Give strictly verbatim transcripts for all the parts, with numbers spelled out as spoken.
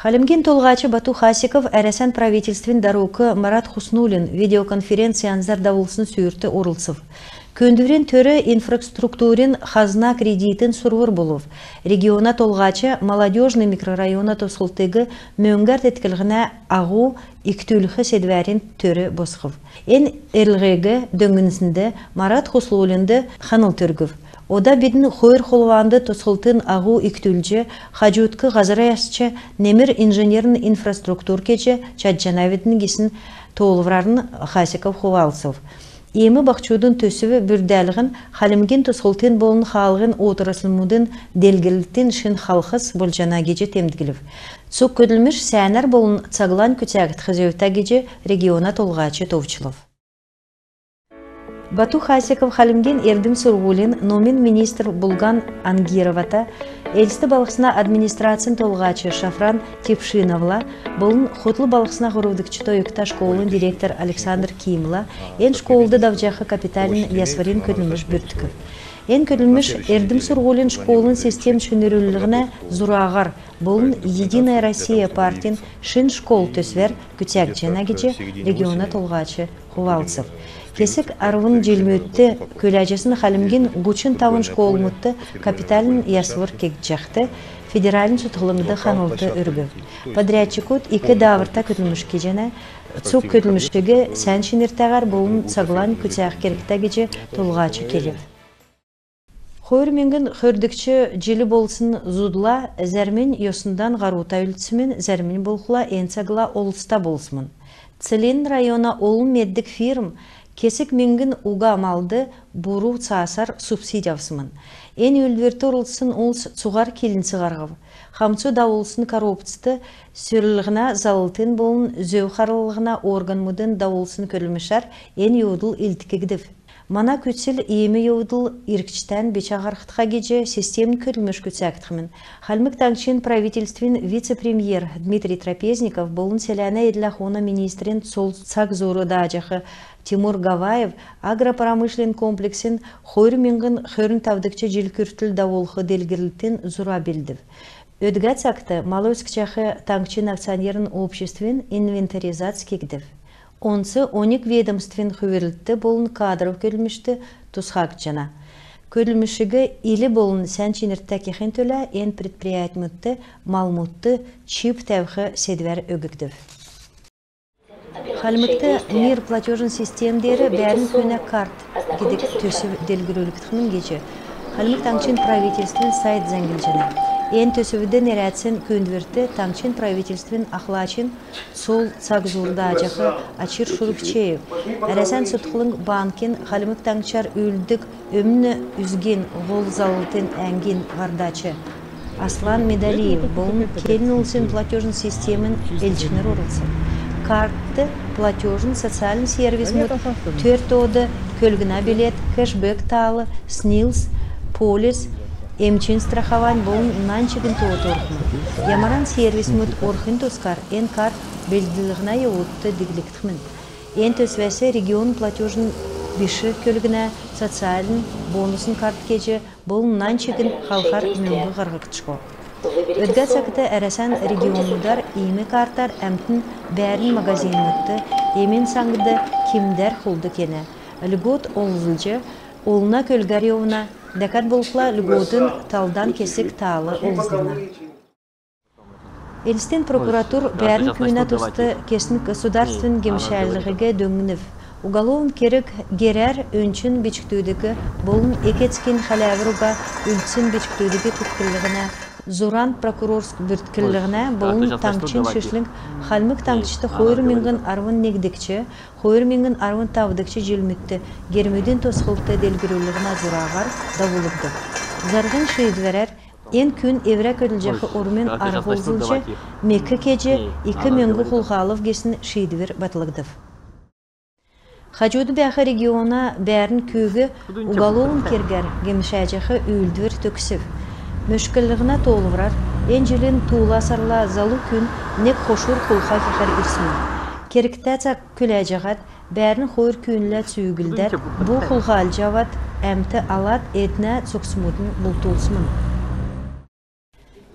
Хальмгин Толһач Бату Хасиков Әрәсән правительствин дарук Марат Хуснуллин видеоконференц янзар давулсн сүүрт орлцв. Күүндврин төр инфраструктурин хазна кредитин сурвр болв. Региона толһач Молодёжный микрорайона тосхлтыг мөңгәр тетклһнә аһу икдүлх седвәрин төр босхв. Эн эрлһиг дөңнснд Марат Хуснуллинд ханлт өргв. Ода бидн хойр холванд тосхлтын аһу икдүлҗ, хаҗудк һазр ясч, немр инженерн инфраструктур кеҗ чадҗанавидн гисн тоолврарн Хасиков хувалцв. Иим баһчудын төсв бүрдәлһн Хальмгин тосхлтын болн хаалһин отрасльмудын делгрлтин шин халхс болҗана гиҗ темдглв. Цуг көдлмш сәәнәр болн цаглань күцәгдх зөвтә гиҗ региона толһач товчлв. Бату Хасиков Хальмгин эрдм-сурһулин, номин министр Булһн Ангировата, Элст балһсна администрацин толһач Шафран Тепшиновла болн хотл балһсна һурвдгч тойгта школын директор Александр Кимла эн школд давҗах капитальн ясврин көдлмш бүрткв. Эн көдлмш эрдм-сурһулин школын систем шинрүллһнә зураһар болн «Единая Россия» партин «Шин школ» төсвәр күцәгдҗәнә гиҗ региона толһач хувалцв. Кесг арвн җилмүдт күләҗәсн Хальмгин һучн тавн школмудт капитальн ясвр кегдҗәхд федеральн цутхлңд ханлт өргв. Подрядчикуд ик дааврта көдлмш кеҗәнә. Цуг көдлмшиг сән шинртәһәр болн цаглань күцәх кергтә гиҗ толһач келв. Хойр миңһн хөрдгч җил болсн зудла зәрмнь йосндан һарута үлдсмн, зәрмнь болхла эн цагла олзта болсмн. Целинн района олн меддг фирм кесг миңһн уга малд буру цаасар субсидь авсмн. Эн үүлдврт орлцсн улс цуһар килнц һарһв. Хамцу давулсн коробцд сөрлһнә заллтын болн зөв харлһна органмудын давулсн көдлмшәр эн йовдл илдкгдв. Мана күцл иим йовдл иргчдән бичә һарһтха гиҗ системн көдлмш күцәгдхмн. Хальмг Таңһчин правительствин вице-премьер Дмитрий Трапезников болн селәнә эдл-ахуна министрин цол цаг зуур дааҗах Тимур Гаваев агропромышленн комплексин хойр миңһн хөрн тавдгч җил күртл давулх делгрлтин зура белдв. Өдгә цагт мал өскҗәх таңһчин акционерн обществин инвентаризац кегдв. Онц оньг ведомствин хүврлтд болн кадров көдлмшт тусхагдҗана. Көдлмшиг ил болн сән чинртә кехин төлә эн предприятьмүдт малмудт чип тәвх седвәр өггдв. Хальмгт «Мир» платежн систем деер «Бәәрн күүнә карт» гидг төсв делгрүлгдхмн гиҗ Хальмг Таңһчин правительствин сайт зәңглҗәнә. Эн төсвд нерәдсн күүндврт таңһчин правительствин ахлачин цол цаг зуур дааҗах Очир Шургчеев, Әрәсән цутхлң банкин Хальмг Таңһчар үүлддг өмн үзгин һол заллтын әңгин һардач Аслан Медалиев болн келн улсин платежн системин элчнр орлцв. Картд платежн социальн сервисмүд, төр тоод көлгнә билет, кэшбэк таал, СНИЛС, полис, эмчин страховань болн нань чигн тоот орхмн. Ямаран сервисмүд орхин тускар эн карт белдлһнә йовудт диглгдхмн. Эн төсвәс регион платежн биш көлгнә, социальн, бонусн карт кеҗ болн нань чигн халхар мөңг һарһгдшго. Өдгә цагт Әрәсән регионмудар иим картар әмтн бәәрн магазинмудт, эмин саңд кимдәр хулд кенә. Льгот олзлҗ, олна көлгәр йовна, дәкәд болхла льготын талдан кесг таал олзлна. Элстин прокуратур бәәрн күүнә туст кесн государственн гемшәлһиг дөңнв. Уголовн керг герәр өнчн бичкдүдиг болн эк-эцкин хәләвр уга үлдсн бичкдүдиг теткллһнә, зуран прокурорск бүрткллһнә болн таңһчин шишлң Хальмг Таңһчд хойр миңһн арвн негдгч, хойр миңһн арвн тавдгч җилмүдт гермүдин тосхлт делгрүллһнә зураһар давулгдв. Зарһин шиидврәр эн күн эврә көдлҗәх ормин арһ олзлҗ, мек кеҗ, ик мөңг хулхалв гисн шиидвр батлгдв. Хаҗуд бәәх региона бәәрн күүг уголовн кергәр гемшәҗәх үүлдвр төгсв. Мөшклһнә тоолврар, эн җилин туула сарла залу күн нег хошур хулха кехәр ирсмн. Кергтә цаг күләҗәһәд, бәәрн хойр күүнлә цүүглдәд, бу хулһалҗ авад, әмт алад, эднә цогцмудынь бултулсмн.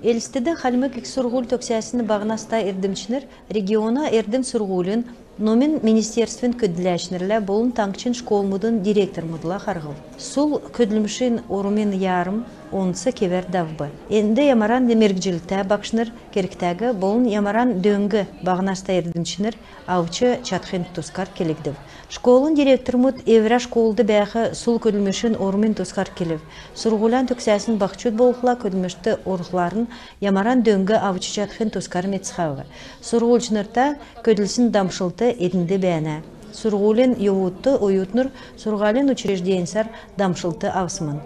Элстд Хальмг ик сурһуль төгсәсн баһ наста эрдмчнр региона эрдм-сурһулин, номин министерствин көдләчнрлә болн таңһчин школмудын директормудла харһв. Сул көдлмшин ормин ярм онц кевәр давв. Энд ямаран мергҗлтә багшнр кергтәг болн ямаран дөң баһ наста эрдмчнр авч чадхин тускар келгдв. Школын директормуд эврә школд бәәх сул көдлмшин ормин тускар келв. Сурһулян төгсәсн баһчуд болхла көдлмшт орхларн ямаран дөң авч чадхин тускар медцхәв. Сурһульчнрта көдлсн дамшлт эднд бәәнә. Сурһулин йовудт оютнр сурһулин учрежденьсәр дамшлт авсмн.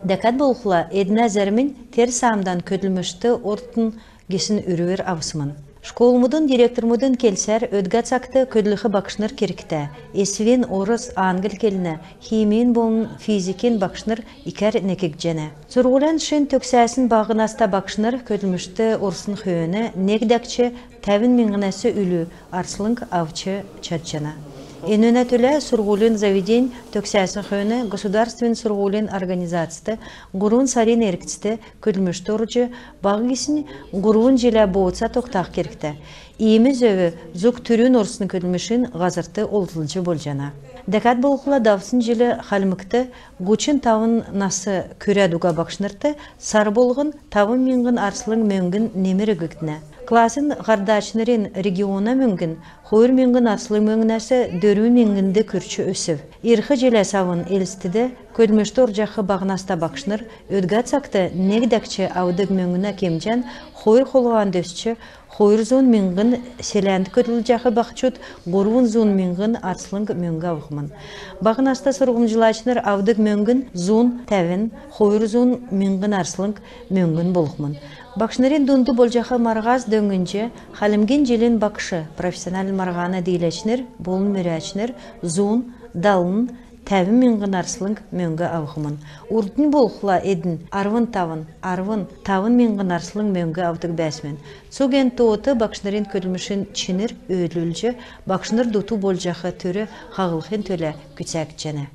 Дәкәд болхла эднә зәрмнь тер саамдан көдлмшт ортн гисн үрвр авсмн. Школмудын директормудын келсәр, өдгә цагт көдлх багшнр кергтә. Эсвин орс, англ келнә, химин болн физикин багшнр икәр некгдҗәнә. Сурһулян шин төгсәсн баһ наста багшнр көдлмшт орсн хөөн нег дәкҗ тәвн миңһнәс үлү арслң авч чадҗана. Энүнә төлә сурһулин заведень төгсәсн хөөн государственн сурһулин организацд һурвн сарин эргцд көдлмшт орҗ, баһ гиснь һурвн җилә бооца тогтах кергтә. Иим зөв зуг түрүн орсн көдлмшин һазрт олзлҗ болҗана. Дәкәд болхла давсн җил Хальмгт һучн тавн нас күрәд уга багшнрт сар болһн тавн миңһн арслң мөңгн немр өггднә. Классин һардачнрин региона мөңгн хойр миңһн арслң мөңгнәс дөрвн миңһнд күрч өсв. Ирх җиләс авн Элстд көдлмшт орҗах баһ наста багшнр өдгә цагт нег дәкҗ авдг мөңгнә кемҗән хойр холһанд өсч, хойр зун миңһн, селәнд көдлҗәх баһчуд һурвн зун миңһн арслң мөңг авхмн. Баһ наста сурһмҗлачнр авдг мөңгн зун тәвн, хойр зун миңһн арслң мөңгн болхмн. Багшнрин дунд болҗах марһас дөңнҗ Хальмгин җилин багш, профессиональн марһана дииләчнр болн мөрәчнр зун, далн, тәвн миңһн арслң мөңг авхмн. Урднь болхла эдн арвн тавн, арвн тавн миңһн арслң мөңг авдг бәәсмн. Цуг эн тоот багшнрин көдлмшин чинр өөдлүлҗ, багшнр дуту болҗах төр хаһлхин төлә күцәгдҗәнә.